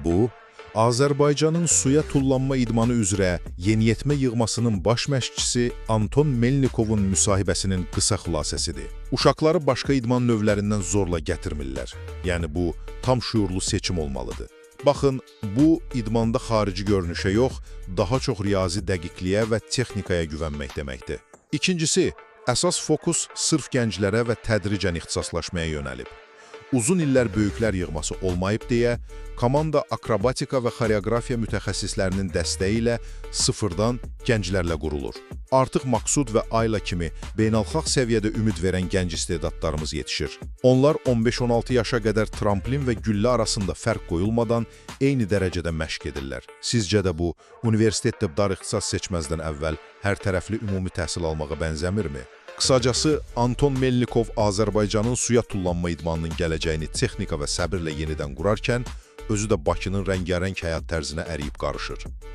Bu, Azərbaycanın suya tullanma idmanı üzrə yeniyetmə yığmasının baş məşqçisi Anton Melnikovun müsahibəsinin qısa xülasəsidir. Uşaqları başqa idman növlərindən zorla gətirmirlər. Yəni bu tam şüurlu seçim olmalıdır. Baxın, bu idmanda xarici görünüşə yox, daha çox riyazi dəqiqliyə və texnikaya güvənmək deməkdir. İkincisi, əsas fokus sırf gənclərə və tədricən ixtisaslaşmaya yönəlib. Uzun illər böyüklər yığması olmayıb deyə, komanda akrobatika və xoreoqrafiya mütəxəssislərinin dəstəyi ilə sıfırdan gənclərlə qurulur. Artıq Maksud və Ayla kimi beynəlxalq səviyyədə ümid verən gənc istedadlarımız yetişir. Onlar 15-16 yaşa qədər tramplin və güllə arasında fərq qoyulmadan eyni dərəcədə məşq edirlər. Sizcə də bu, universitetdə dar ixtisas seçməzdən əvvəl hər tərəfli ümumi təhsil almağa bənzəmirmi? Qısacası, Anton Melnikov Azərbaycanın suya tullanma idmanının gələcəyini texnika və səbirlə yenidən qurarkən, özü də Bakının rəngarəng həyat tərzinə əriyib qarışır.